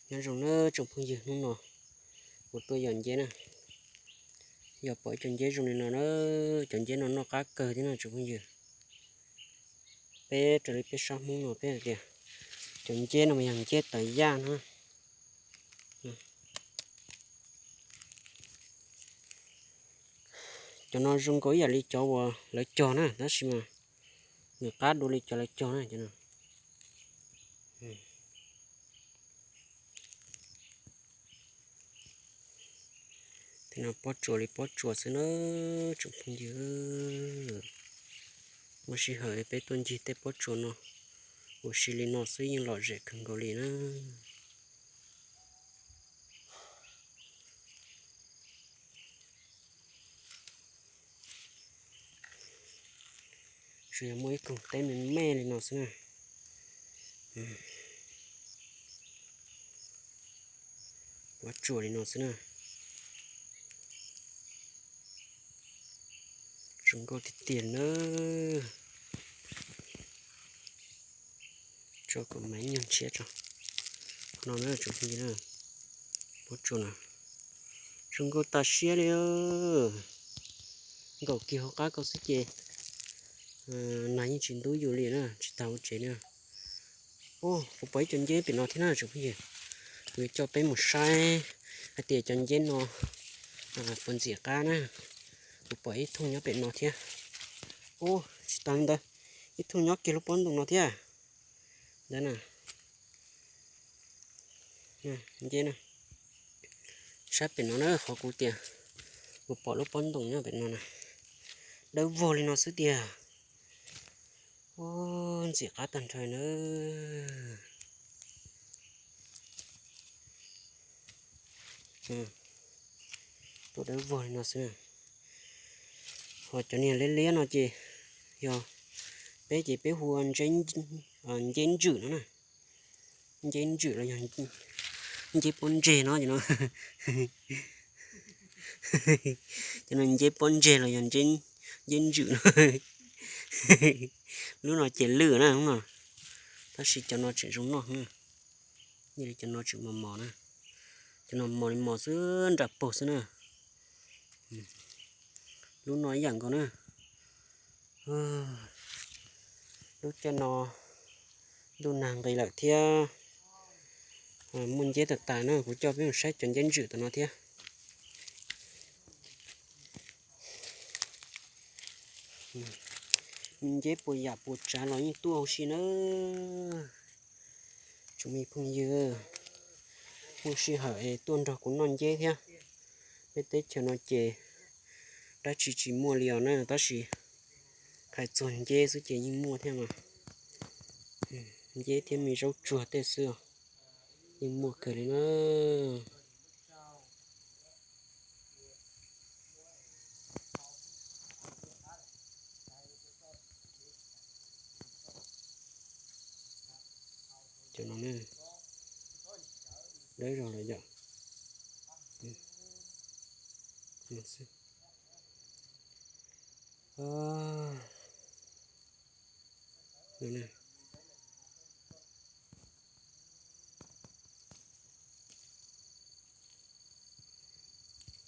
Nyob zoo nawb tsoom phooj ywg, hnub no kuv tuaj yos nceb na, yog pom ib co nceb zoo li no na, cov nceb no noj qab kawg thiab no tsoom phooj ywg. Peb raws li peb sab Hmoob no peb hais tias cov nceb no mas yog nceb tawv yaj na. Cov no zoo nkaus ib yam li cov uas lawv cog na, tab sis mas nws qab dua li cov lawv cog na. Tej no pob tsuas li pob tsuas xwb na tsoom phooj ywg. Muaj sij hawm peb tuaj ncig tej pob tsuas no ua si li no xwb yeej lom zem kawg nkaus li na. Tsuas yog muaj ib koog teb me me li no xwb na. Pob tsuas li no xwb na. Zoo nkauj tiag tiag na. Tso kom mas nyuag ntshiab tso. No na tsoom phooj ywg, pob tsuas no zoo nkauj tas siab li. Nkaum kiag hauv qab ko xwb ces nag yeej tsis ntub yus li na, tsis tas hauv tsev na. Kuv pom ib co nceb pem no thiab na tsoom phooj ywg. Kuv yuav coj peb mus saib hais tias cov nceb no puas ntxim qab na. Kuv pom ib thooj nyob pem no thiab. Ub, tsis tas li ntawd, ib thooj nyob kiag lub pob ntoos no thiab. Ntawd na, nceb na. Saib pem no na, qhov kuv tias kuv pom lub pob ntoos nyob pem no na, dawb vog li no xwb tiag. Ub, ntxim qab tag nrho na. Tuaj dawb vog li no xwb. Ho cov niag liab liab no ces yog peb ces peb hu ua nceb ntswm no na. Nceb ntswm los yog nceb pob ntseg no ces no. Cov no nceb pob ntseg los yog nceb ntswm no. Lub no ces lwj na, tab sis cov no tseem zoo noj na. Yog li cov no tseem mos mos na. Cov no mos li mos xwb, nram pag xwb na. Lub no ib yam nkaus na. Lub caij no ntuj nag nqis lawm thiab, muaj nceb tas tas na, kuv coj peb mus saib cov nceb ntswm tom no thiab. Nceb puas yam puas tsav los yeej tuaj huv si na. Tsoom me phooj ywg, muaj sij hawm es tuaj nrog kuv noj nceb thiab. Peb teb chaws no ces dab tsi tsis muaj li os na, tab sis hais txog nceb xwb ces yeej muaj thiab mas. Nceb thiab me zaub tsuag tej xwb os, yeej muaj kawg li na. Cov no dawb zog lawm yom.